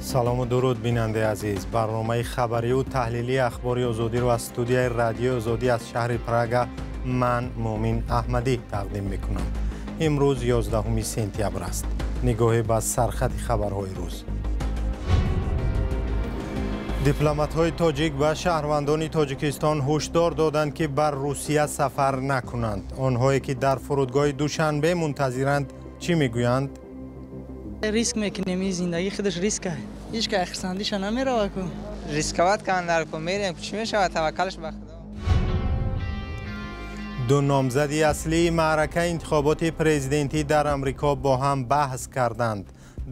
Салому дуруд, бинандаи азиз. Барномаи хабарию таҳлилии Ахбори Озодиро аз студияи Радиои Озодӣ аз шаҳри Прага ман, Муъмин Аҳмадӣ, тақдим мекунам. Имрӯз 11 сентябр аст. Нигоҳе ба сархати хабарҳои рӯз. Дипломатҳои тоҷик ба шаҳрвандони Тоҷикистон ҳушдор доданд, ки бар Русия сафар накунанд. Онҳое ки дар фурудгоҳи Душанбе мунтазиранд, чӣ мегӯянд? Риск мекунем, ин зиндагӣ худаш риск аст. Ҳеҷ ки хурсандиша намерава ку. Рисковать кунанд ку, мерем, чӣ мешавад, таваккалш ба Худо. Ду номзади аслии маъракаи интихоботи президентӣ дар Амрико бо ҳам баҳс карданд.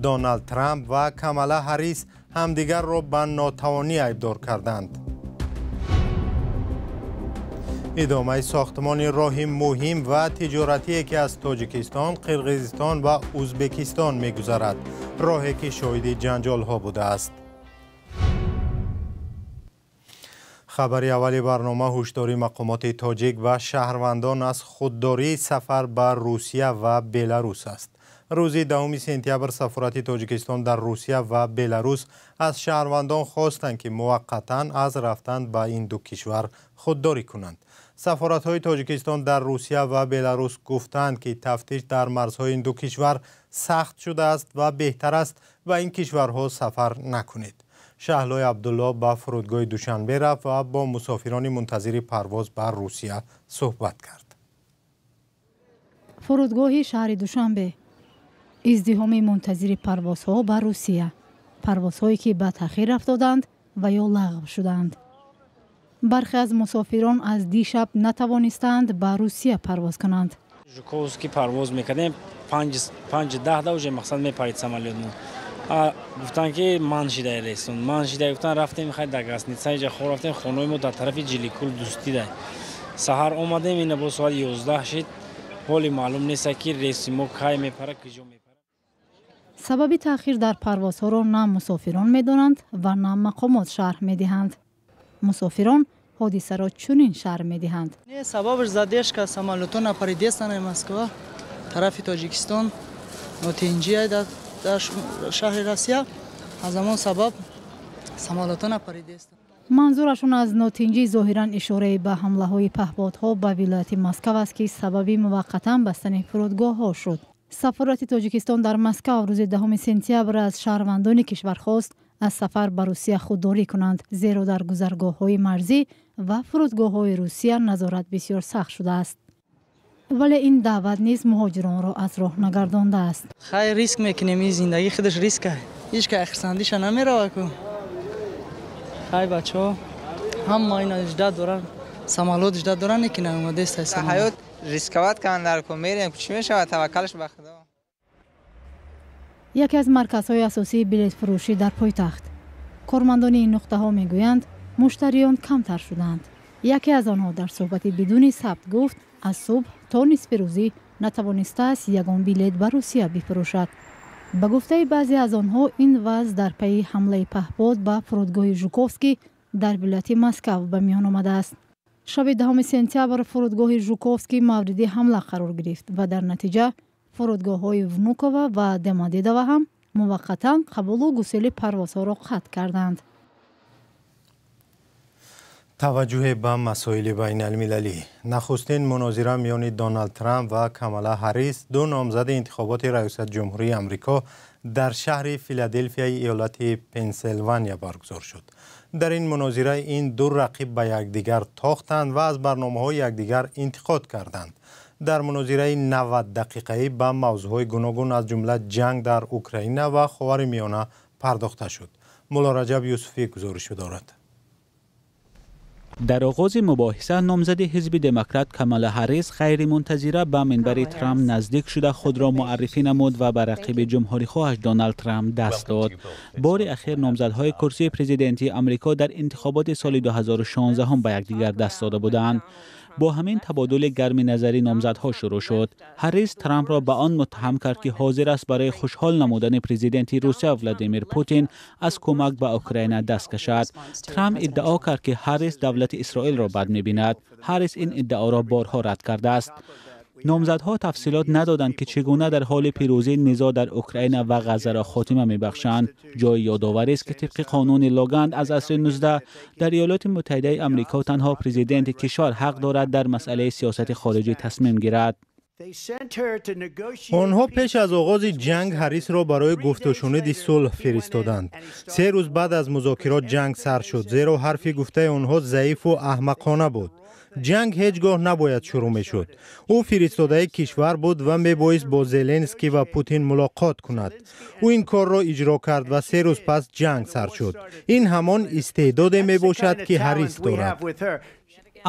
Доналд Трамп ва Камала Ҳаррис ҳамдигарро ба нотавонӣ айбдор карданд. Идомаи сохтмони роҳи муҳим ва тиҷоратие, ки аз Тоҷикистон, Қирғизистон ва Ӯзбекистон мегузарад, роҳе ки шоҳиди ҷанҷолҳо будааст. Хабари аввали барнома: ҳушдори мақомоти тоҷик ва шаҳрвандон аз худдории сафар ба Русия ва Беларус аст. Рӯзи 10 сентябр сафорати Тоҷикистон дар Русия ва Беларус аз шаҳрвандон хостанд, ки муваққатан аз рафтан ба ин ду кишвар худдорӣ кунанд. Сафоратҳои Тоҷикистон дар Русия ва Беларус гуфтанд, ки тафтиш дар марзҳои ин ду кишвар сахт шудааст ва беҳтар аст ба ин кишварҳо сафар накунед. Шаҳлои Абдулло ба фурудгоҳи Душанбе рафт ва бо мусофирони мунтазири парвоз ба Русия суҳбат кард. Фурудгоҳи шаҳри Душанбе: издиҳоми мунтазири парвозҳо ба Русия, парвозҳое ки ба таъхир афтоданд ва ё лағв шуданд. Бархе аз мусофирон аз дишаб натавонистанд ба Русия парвоз кунанд. Жуковский парвоз мекардем, 5:10 да уже мақсад мепарид самолётмо. Гуфтанд, ки ман шидай рейсон, ман шидай гуфтан, рафтем, хай, дар гостиница иҷа хор рафтем, хонаи мо дар тарафи Ҷиликул Дӯстидай. Саҳар омадем, ина бо соат 11 шид, ҳоли маълум нест, ки рейси мо кай мепара, куҷо мепара. Сабаби таъхир дар парвозҳоро на мусофирон медонанд ва на мақомот шарҳ медиҳанд. Мусофирон ҳодисаро чунин шарҳ медиҳанд. Не, сабабаш задержка, самолёто напаридестан Москва тарафи Тоҷикистон, нотинҷия дар шаҳри Россия, аз ҳамон сабаб самолёто напаридестан. Манзурашон аз нотинҷӣ зоҳиран ишораи ба ҳамлаҳои паҳбодҳо ба вилояти Москав аст, ки сабаби муваққатан бастани фурудгоҳҳо шуд. Сафорати Тоҷикистон дар Москав рӯзи 10 сентябр аз шаҳрвандони кишвар хост, аз сафар ба Русия худдорӣ кунанд, зеро дар гузаргоҳҳои марзӣ ва фурудгоҳҳои Русия назорат бисёр сахт шудааст. Вале ин даъват низ муҳоҷиронро аз роҳ нагардондааст. Хай, риск мекунем, ин зиндагӣ худаш риск аст. Ҳеҷ ки хурсандиша намерава ку. Хай, бачаҳо ҳама ина ждать доранд, самолёт ждать доранд, ки наомадест. Ҳаёт рисковать кунанд ку, мерем, чӣ мешавад, таваккалш ба Худо. Яке аз марказҳои асосии билетфурӯшӣ дар пойтахт. Кормандони ин нуқтаҳо мегӯянд, муштариён камтар шуданд. Яке аз онҳо дар суҳбати бидуни сабт гуфт, аз субҳ то нисфи рӯзӣ натавонистааст ягон билет ба Русия бифурӯшад. Ба гуфтаи баъзе аз онҳо, ин вазъ дар пайи ҳамлаи паҳпод ба фурудгоҳи Жуковский дар вилояти Москав ба миён омадааст. Шаби 10 сентябр фурудгоҳи Жуковский мавриди ҳамла қарор гирифт ва дар натиҷа фурудгоҳҳои Внукова ва Домодедово ҳам муваққатан қабулу гусели парвозҳоро қатъ карданд. Таваҷҷӯҳе ба масоили байналмилалӣ. Нахустин мунозира миёни Доналд Трамп ва Камала Ҳаррис, ду номзади интихоботи раёсат ҷумҳурии Амрико, дар шаҳри Филаделфияи иёлати Пенсилвания баргузор шуд. Дар ин мунозира ин ду рақиб ба якдигар тохтанд ва аз барномаҳои якдигар интиқод карданд. Дар мунозираи 90 дақиқаӣ ба мавзӯъҳои гуногун, аз ҷумла ҷанг дар Украина ва Ховари Миёна, пардохта шуд. Мулло Раҷаб Юсуфӣ гузоришо дорад. Дар оғози мубоҳиса номзади ҳизби Демократ Камала Ҳаррис ғайримунтазира ба минбари Трамп наздик шуда, худро муаррифӣ намуд ва ба рақиби ҷумҳурихоҳаш Доналд Трамп даст дод. Бори ахир номзадҳои курсии президентии Амрико дар интихоботи соли 2016 ба якдигар даст дода буданд. Бо ҳамин табодули гарми назарӣ номзадҳо шурӯъ шуд. Ҳаррис Трампро ба он муттаҳам кард, ки ҳозир аст барои хушҳол намудани президенти Русия Владимир Путин аз кӯмак ба Украина даст кашад. Трамп иддао кард, ки Ҳаррис давлати Исроилро бад мебинад. Ҳаррис ин иддаоро борҳо рад кардааст. Номзадҳо тафсилот надоданд, ки чӣ гуна дар ҳоли пирӯзӣ низоъ дар Украина ва Ғаззаро хотима мебахшанд. Ҷои ёдоварист, ки тибқи қонуни Логан аз асри 19 дар Иёлоти Муттаҳидаи Амрико танҳо президенти кишвар ҳақ дорад дар масъалаи сиёсати хориҷӣ тасмим гирад. Онҳо пеш аз оғози ҷанг Ҳаррисро барои гуфтушуниди сулҳ фиристоданд. 3 рӯз баъд аз музокирот ҷанг сар шуд, зеро ҳарфи гуфтаи онҳо заифу аҳмақона буд. Ҷанг ҳеҷ гоҳ набояд шурӯъ мешуд. Ӯ фиристодаи кишвар буд ва мебоист бо Зеленский ва Путин мулоқот кунад. Ӯ ин корро иҷро кард ва 3 рӯз пас ҷанг сар шуд. Ин ҳамон истеъдоде мебошад, ки Ҳаррис дорад.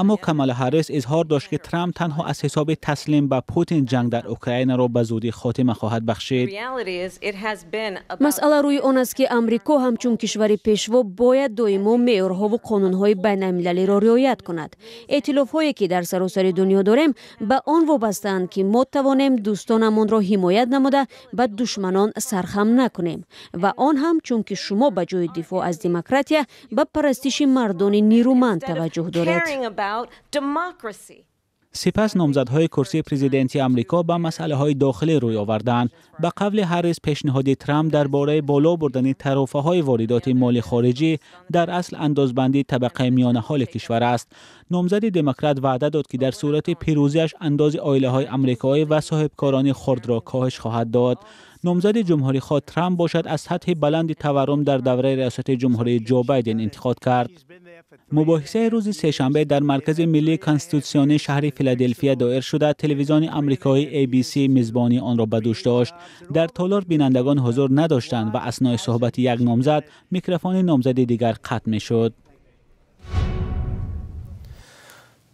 Аммо Камала Ҳаррис изҳор дошт, ки Трамп танҳо аз ҳисоби таслим ба Путин ҷанг дар Украинаро ба зудӣ хотима хоҳад бахшид. Масъала рӯи он аст, ки Амрико ҳамчун кишвари пешво бояд доимо меъёрҳову қонунҳои байналмилалиро риоят кунад. Эътилофҳое, ки дар саросари дунё дорем, ба он вобастаанд, ки мо тавонем дӯстонамонро ҳимоят намуда, ба душманон сархам накунем, ва он ҳам чунки шумо ба ҷои дифоъ аз демократия ба парастиши мардони нерӯманд таваҷҷӯҳ доред. Сипас номзадҳои курсии президенти Амрико ба масъалаҳои дохилӣ рӯй оварданд. Ба қавли Ҳаррис, пешниҳоди Трамп дар бораи боло бурдани тарофаҳои воридоти моли хориҷӣ дар асл андозбандии табақаи миёнаҳоли кишвар аст. Номзади демократ ваъда дод, ки дар сурати пирӯзиаш андози оилаҳои амрикоӣ ва соҳибкорони хурдро коҳиш хоҳад дод. Номзади ҷумҳурихоҳ Трамп бошад, аз сатҳи баланди таваррум дар давраи риёсати ҷумҳурии Ҷо Байден интиқод кард. Мубоҳисаи рӯзи сешанбе дар Маркази миллии конститутсионии шаҳри Филаделфия доир шуда, телевизиони амрикоии ABC мизбонии онро ба дӯш дошт. Дар толор бинандагон ҳузур надоштанд ва аснои суҳбати як номзад микрофони номзади дигар қатъ мешуд.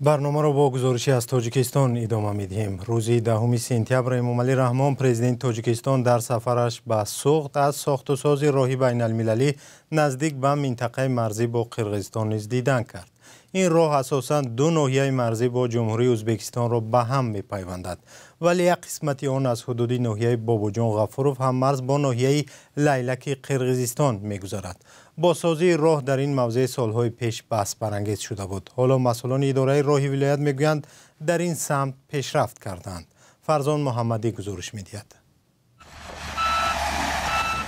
Барномаро бо гузоришӣ аз Тоҷикистон идома медиҳем. Рӯзи 10 сентябр Эмомалӣ Раҳмон, президенти Тоҷикистон, дар сафараш ба Суғд аз сохтусози роҳи байналмилалӣ наздик ба минтақаи марзӣ бо Қирғизистон низ дидан кард. Ин роҳ асосан ду ноҳияи марзӣ бо Ҷумҳурии Ӯзбекистонро ба ҳам мепайвандад, вале як қисмати он аз ҳудуди ноҳияи Бобоҷон Ғафуров, ҳаммарз бо ноҳияи Лайлаки Қирғизистон, мегузарад. Бозсозии роҳ дар ин мавзеъ солҳои пеш баҳсбарангез шуда буд. Ҳоло масъулони идораи роҳи вилоят мегӯянд, дар ин самт пешрафт карданд. Фарзон Муҳаммадӣ гузориш медиҳад.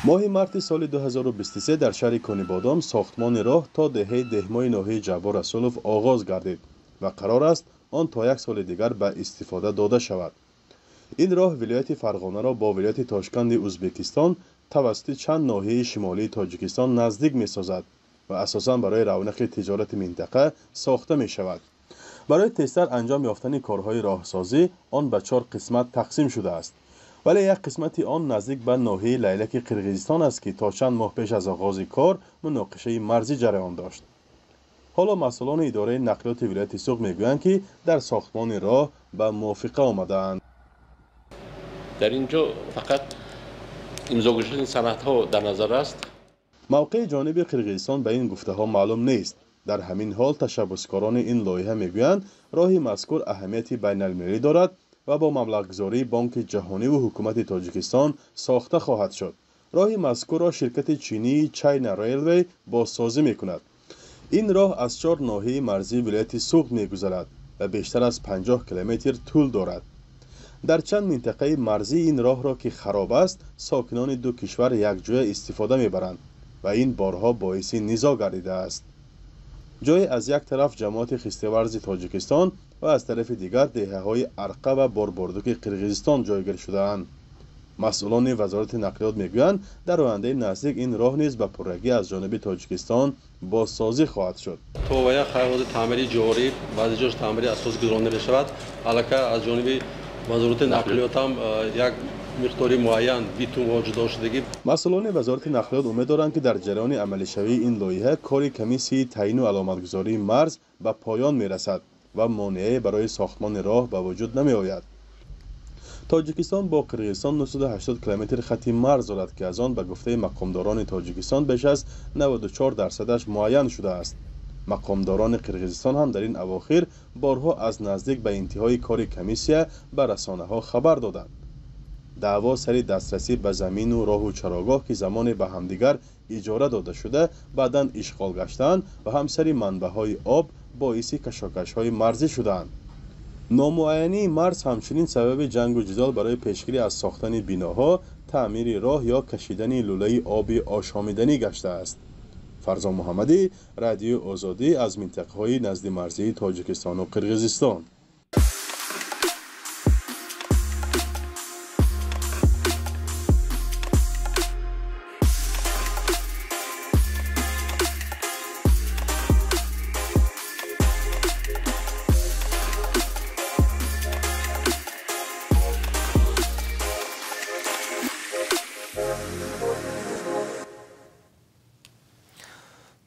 Моҳи марти соли 2023 дар шаҳри Конибодом сохтмони роҳ то деҳаи Деҳмои ноҳияи Ҷаббор Расулов оғоз гардид ва қарор аст, он то як соли дигар ба истифода дода шавад. Ин роҳ вилояти Фарғонаро бо вилояти Тошканди Ӯзбекистон тавассути чанд ноҳияи шимолии Тоҷикистон наздик месозад ва асосан барои равнақи тиҷорати минтақа сохта мешавад. Барои тезтар анҷом ёфтани корҳои роҳсозӣ он ба чор қисмат тақсим шудааст, вале як қисмати он наздик ба ноҳияи Лайлаки Қирғизистон аст, ки то чанд моҳ пеш аз оғози кор муноқишаи марзӣ ҷараён дошт. Ҳоло масъулони идораи нақлиёти вилояти Суғд мегӯянд, ки дар сохтмони роҳ ба мувофиқа омадаанд. Дар ин ҷо фақат имзо гузоштани санадҳо дар назар аст. Мавқеи ҷониби Қирғизистон ба ин гуфтаҳо маълум нест. Дар ҳамин ҳол ташаббускорони ин лоиҳа мегӯянд, роҳи мазкур аҳамияти байналмилалӣ дорад ва бо маблағгузории Бонки Ҷаҳониву ҳукумати Тоҷикистон сохта хоҳад шуд. Роҳи мазкурро ширкати чинии China Railway бозсозӣ мекунад. Ин роҳ аз чор ноҳияи марзии вилояти Суғд мегузарад ва бештар аз 50 километр тӯл дорад. Дар чанд минтақаи марзии ин роҳро, ки хароб аст, сокинони ду кишвар якҷоя истифода мебаранд ва ин борҳо боиси низоъ гардидааст. Ҷое аз як тараф ҷамоати Хистеварзи Тоҷикистон ва аз тарафи дигар деҳаҳои Арқа ва Борбордуки Қирғизистон ҷойгир шудаанд. Масъулони Вазорати нақлиёт мегӯянд, дар ояндаи наздик ин роҳ низ ба пуррагӣ аз ҷониби Тоҷикистон бозсозӣ хоҳад шуд. То ва як хайроти таъмири ҷорӣ, баъзе ҷош таъмири асос гузаронда мешавад. Аллакай аз ҷониби Вазорати нақлиёт ҳам як миқдори муайян битумҳо ҷудо шудагӣ. Масъулони Вазорати нақлиёт умед доранд, ки дар ҷараёни амалишавии ин лоиҳа кори комиссияи таъину аломатгузории марз ба поён мерасад ва монеае барои сохтмони роҳ ба вуҷуд намеояд. Тоҷикистон бо Қирғизистон 980 километр хати марз дорад, ки аз он, ба гуфтаи мақомдорони Тоҷикистон, беш аз 94 дарсадаш муайян шудааст. Мақомдорони Қирғизистон ҳам дар ин авохир борҳо аз наздик ба интиҳои кори комиссия ба расонаҳо хабар доданд. Даъво сари дастрасӣ ба замину роҳу чарогоҳ, ки замоне ба ҳамдигар иҷора дода шуда, баъдан ишғол гаштаанд, ва ҳам сари манбаъҳои об боиси кашокашҳои марзӣ шудаанд. Номуайянии марз ҳамчунин сабаби ҷангу ҷидол барои пешгирӣ аз сохтани биноҳо, таъмири роҳ ё кашидани лӯлаи оби ошомиданӣ гаштааст. Фарзон Муҳаммадӣ, Радиои Озодӣ, аз минтақаҳои назди марзии Тоҷикистону Қирғизистон.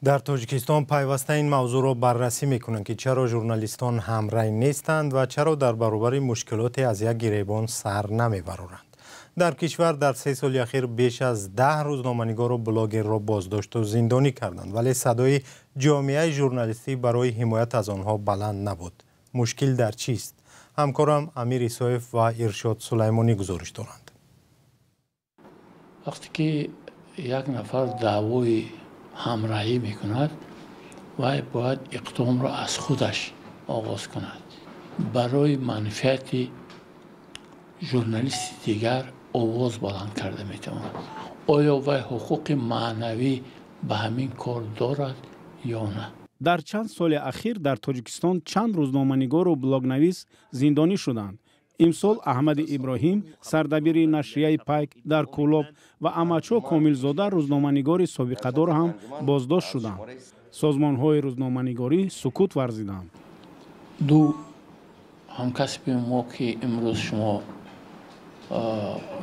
Дар Тоҷикистон пайваста ин мавзӯъро баррасӣ мекунанд, ки чаро журналистон ҳамрай нестанд ва чаро дар баробари мушкилоте аз як гиребон сар намебароранд. Дар кишвар дар 3 соли ахир беш аз 10 рӯзноманигору блогерро боздошту зиндонӣ карданд, вале садои ҷомеаи журналистӣ барои ҳимоят аз онҳо баланд набуд. Мушкил дар чист? Ҳамкорам Амир Исоев ва Иршод Сулаймонӣ гузориш доранд. Вақте ки як нафар даъвои ҳамраҳӣ мекунад, вай бояд иқдомро аз худаш оғоз кунад. Барои манфиати журналисти дигар овоз баланд карда метавонад. Оё вай ҳуқуқи маънавӣ ба ҳамин кор дорад ё на? Дар чанд соли ахир дар Тоҷикистон чанд рӯзноманигору блогнавис зиндонӣ шуданд. Имсол Аҳмади Иброҳим, сардабири нашрияи Пайк дар Кӯлоб, ва Амачо Комилзода, рӯзноманигори собиқадор, ҳам боздошт шуданд. Созмонҳои рӯзноманигорӣ сукут варзиданд. Ду ҳамкасби мо, ки имрӯз шумо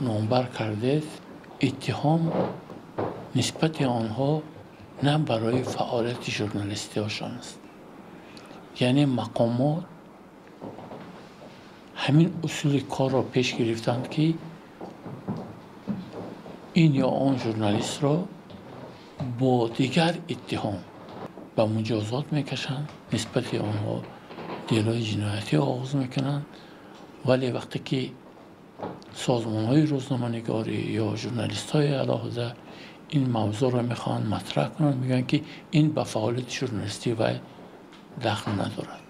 номбар кардед, иттиҳом нисбати онҳо на барои фаъолияти журналистиашон аст. Яъне мақомот ҳамин усули корро пеш гирифтанд, ки ин ё он журналистро бо дигар иттиҳом ба муҷозот мекашанд, нисбати онҳо делои ҷиноятӣ оғоз мекунанд. Вале вақте ки созмонҳои рӯзноманигорӣ ё журналистҳои алоҳида ин мавзӯъро мехоҳанд матраҳ кунанд, мегӯянд, ки ин ба фаъолияти журналистӣ вай дахл надорад.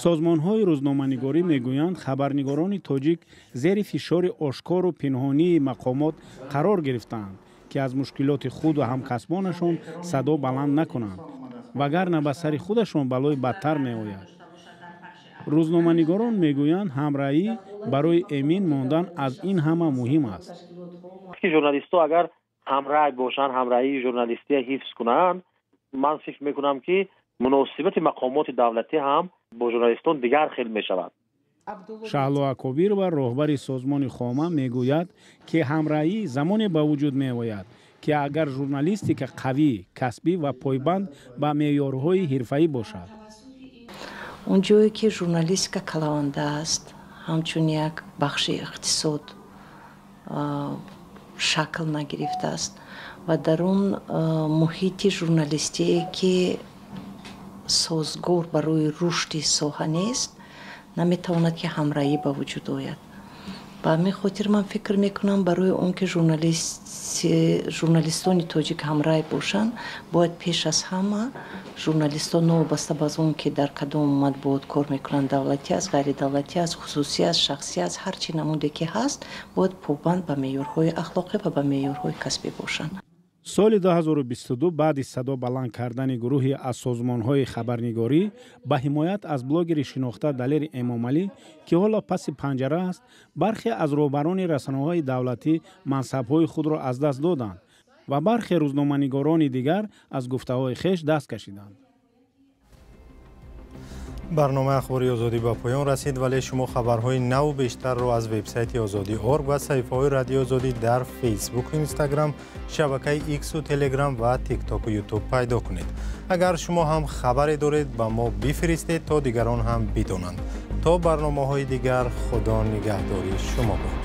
Созмонҳои рӯзноманигорӣ мегӯянд, хабарнигорони тоҷик зери фишори ошкору пинҳонии мақомот қарор гирифтаанд, ки аз мушкилоти худу ҳамкасбонашон садо баланд накунанд, вагарна ба сари худашон балои бадтар меояд. Рӯзноманигорон мегӯянд, ҳамраҳӣ барои эмин мондан аз ин ҳама муҳим аст. Журналистҳо агар ҳамраҳ бошанд, ҳамраҳии журналистия ҳифз кунанд, ман фикр мекунам, ки муносибати мақомоти давлатӣ ҳам бо журналистон дигар хел мешавад. Шаҳло Акобирова, роҳбари созмони Хома, мегӯяд, ки ҳамраҳӣ замоне ба вуҷуд меояд, ки агар журналистика қавӣ, касбӣ ва пойбанд ба меъёрҳои ҳирфаӣ бошад. Он ҷое ки журналистика калаванда аст, ҳамчун як бахши иқтисод шакл нагирифтааст ва дар он муҳити журналистие ки созгор барои рушди соҳа нест, наметавонад ки ҳамраҳӣ ба вуҷуд ояд. Ба ҳамин хотир ман фикр мекунам, барои он ки журналистони тоҷик ҳамраҳ бошанд, бояд пеш аз ҳама журналистон, новобаста ба он ки дар кадом матбуот кор мекунанд, давлатӣ аст, ғайридавлатӣ аст, хусусӣ аст, шахсӣ аст, ҳар чӣ намуде ки ҳаст, бояд побанд ба меъёрҳои ахлоқӣ ва ба меъёрҳои касбӣ бошанд. Соли 2022 баъди садо баланд кардани гурӯҳе аз созмонҳои хабарнигорӣ ба ҳимоят аз блогери шинохта Далери Эмомалӣ, ки ҳоло паси панҷара аст, бархе аз роҳбарони расонаҳои давлатӣ мансабҳои худро аз даст доданд ва бархе рӯзноманигорони дигар аз гуфтаҳои хеш даст кашиданд. Барномаи Ахбори Озодӣ ба поён расид, вале шумо хабарҳои наву бештарро аз вебсайти Озодӣ орг ва саҳифаҳои Радиои Озодӣ дар Фейсбуку Инстаграм, шабакаи Иксу Телеграм ва Тиктоку Ютуб пайдо кунед. Агар шумо ҳам хабаре доред, ба мо бифиристед, то дигарон ҳам бидонанд. То барномаҳои дигар, Худо нигаҳдори шумо бод.